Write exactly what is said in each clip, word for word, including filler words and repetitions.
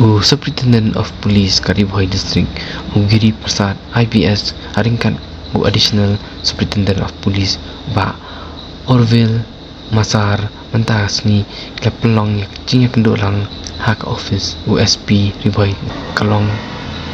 U Superintendent of Police ka Ri Bhoi District, u Giri Prasad I P S, ha ryngkat u Additional Superintendent of Police, Bah Orville Masar, mynta ka sngi ki la pynlong ïa ka jingïakynduh lang ha ka office u S P Ri Bhoi. Ka long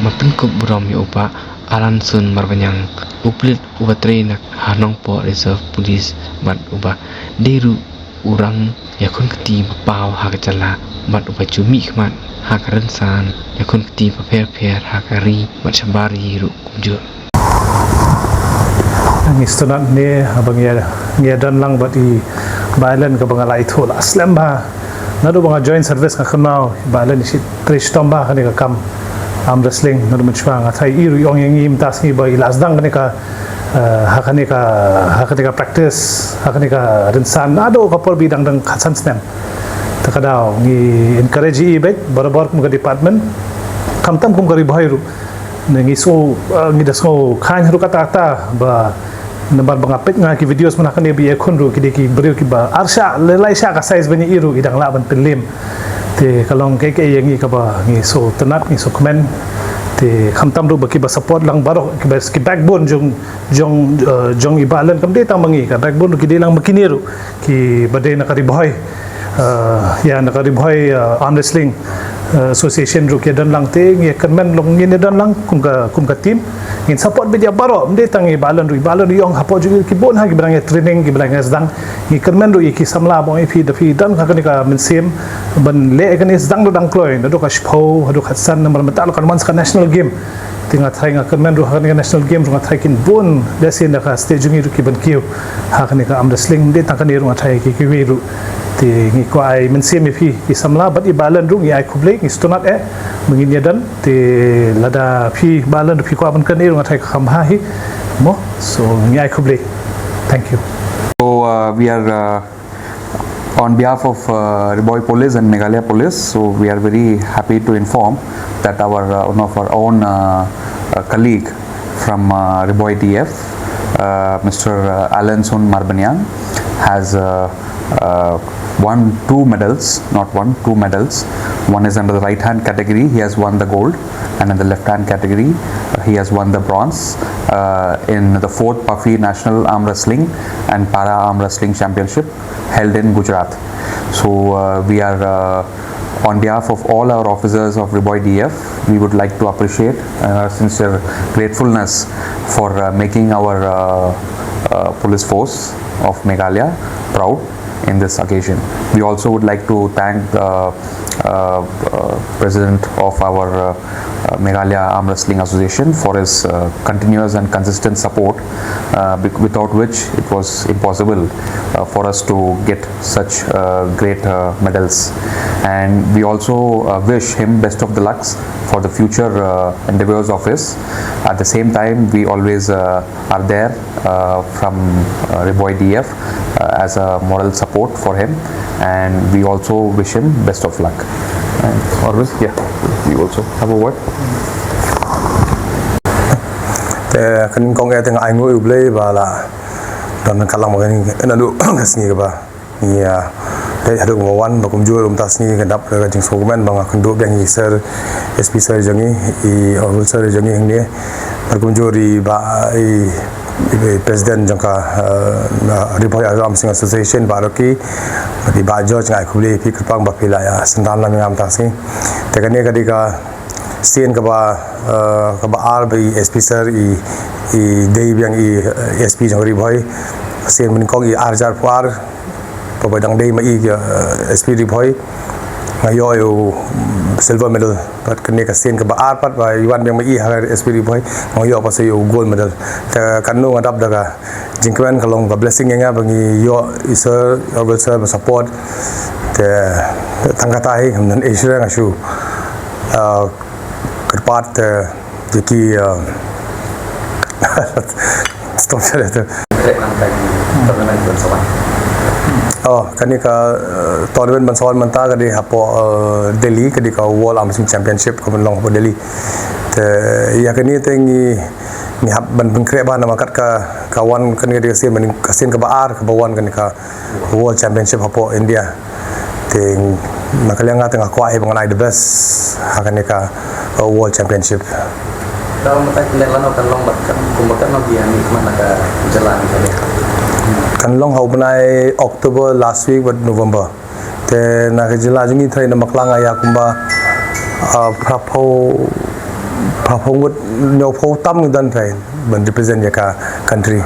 ban pynkup burom ïa u Bah Alanson Marbaniang, u pulit uba trei na ha Nongpoh Reserve Police, bad uba dei ruh u rang ïa khun kti ba paw ha ka jylla, bad uba ju mihkhmat ha ka rynsan ïa khun kti bapher bapher ha ka ri bad shabar ri ruh kumjuh. Ngi sngewtynnat ne haba ngi ngi don lang bad i Bah Alan kaba nga la ithuh la slem bha. Naduh ba nga join service nga kynmaw i Bah Alan i shu trei shitom bha ha kane ka kam arm wrestling. Naduh mynshwa nga tharai i ruh i ong ïa ngi mynta sngi ba i la sdang kane ka, eh, ha kane ka, ha kane ka practice, ha kane ka rynsan naduh ka por ba i dang dang khatsan snem. Te ka daw ngi encourage i beit barabor kum ka department, khamtam kum ka Ri Bhoi ruh. Ne ngi sngew, eh, ngi da sngew khlaiñ haduh katta katta ba namar ba nga peit nga ki videos mynta kane ba ïa khun ruh ki dei ki briew kiba arshah, lai shah ka size ba ngi ïohi ruh i dang lah ban pynliem. Te ka long kaei kaei ïa ngi kaba ngi sngewtynnat, ngi sngewkmen. Te khamtam ruh ba kiba support lang baroh kiba ki backbone jong jong, eh, jong i Bah Alan kam dei tang ba ngi, ka backbone ruh ki dei lang ba kine ruh kiba dei na ka Ri Bhoi, eh, ïa na ka Ri Bhoi, eh, arm wrestling, eh, association ruh ki don lang te ngi kyrmen long ngin don lang kum ka, kum ka team. Ngin support beit ïa baroh, ym dei tang i Bah Alan ruh, i Bah Alan ruh i ong hapoh jong i ki bun ha kiba dang ïa training, kiba dang ïa sdang. Ngi kyrmen ruh ïa ki samla ba ong ïa phi da phi don ha kane ka mynsiem ban leh ïa kane sdang ruh dang kloi naduh ka shiphew haduh khatsan namar mynta la kan wan sa ka national game. Te nga tharai nga kyrmen ruh ha kane ka national game ruh nga tharai kin bun lehse na ka state jong ngi ruh ki ban kiew ha kane ka arm wrestling, ym dei tang kane ruh nga tharai ki kiwei ruh. Te ngi kwah ai mynsiem ïa phi ki samla bad i Bah Alan ruh ngi ai khublei, ngi sngewtynnat eh ba ngin ïa don. Te lada phi Bah Alan ruh phi kwah ban kane ruh nga tharai ka kham bha hi mo. So ngi ai khublei. Thank you. So uh, we are uh, on behalf of uh, Ri Bhoi Police and Meghalaya Police, so we are very happy to inform that our uh, one of our own uh, uh, colleague from uh, Ri Bhoi D F, uh, Mister uh, Alanson Marbaniang, has uh, uh, won two medals, not one, two medals. One is under the right hand category, he has won the gold, and in the left hand category, uh, he has won the bronze uh, in the fourth Puffy National Arm Wrestling and Para Arm Wrestling Championship held in Gujarat. So uh, we are, uh, on behalf of all our officers of Ri Bhoi D F, we would like to appreciate uh, sincere gratefulness for uh, making our uh, uh, police force of Meghalaya proud in this occasion. We also would like to thank the uh, uh, president of our uh, uh, Meghalaya Arm Wrestling Association for his uh, continuous and consistent support, uh, bec- without which it was impossible uh, for us to get such uh, great uh, medals. And we also uh, wish him best of the lucks for the future uh, endeavors of his. At the same time, we always uh, are there uh, from uh, Ri Bhoi D F uh, as a moral support for him, and we also wish him best of luck. And always, yeah, you also have a word. Te kan kong eh teng ai ngui u Blei ba la don ka lang ma kani na du ka sngi ka ba. Ngi ïa peit haduh ba wan ba kumjuh, um ta sngi ka dap ka jingsngewkmen ba nga kynduh biang ïa i sir, S P sir jong ngi, i honorable sir jong ngi hangne. Ba kumjuh i ba i, i president jong ka, eh, na Ri Bhoi Arm Wrestling Association, Bah Rocky, bad i Bah George, nga ai khublei ïa phi kyrpang ba phi la ïa synran lang ïa nga um ta sngi. Te kane ka dei ka sien kaba, eh, kaba ar ba i S P sir i, i dei biang i, eh, S P jong Ri Bhoi. Sien mynnyngkong i ar hajar arphew ar, ba ba dang dei ma i, eh, S P Ri Bhoi, nga ïoh ïa u, mm, silver medal. Bad kane ka sien kaba ar pat ba i wan biang ma i ha S P Ri Bhoi, nga ïoh pat sa ïa u gold medal. Te kano nga dap da ka jingkmen, ka long ka blessing ïa nga ba ngi ïoh i sir, honorable sir ba support. Te tang kata hi, ngam don ei shuh nga shu, ah, kyrpad te Jackie, uh, stop sha tu. Oh, kane ka, uh, tournament ban sa wan mynta ka dei hapoh, uh, Delhi, ka dei ka World Arm Wrestling Championship ka ban long hapoh Delhi. Te ïa kane te ngi, ngi hap ban pynkhreh bha namar kat ka, ka wan kane ka dei ka sien, ka sien kaba ar kaba wan kane ka World Championship hapoh India. Te na ka liang nga te nga kwah ïa ba ngan ai the best ha kane ka uh, World Championship. Ka mata kine lano kan long bad kan kumba kan long dia ni kemana ka jalan kali. Kan long ha u bnai October last week bad November. Te na ka jylla jong ngi trai na Bakla nga ïa kumba uh, phraphew phraphew ngut hynñiewphew tam ngi don trai ban represent ïa ka country.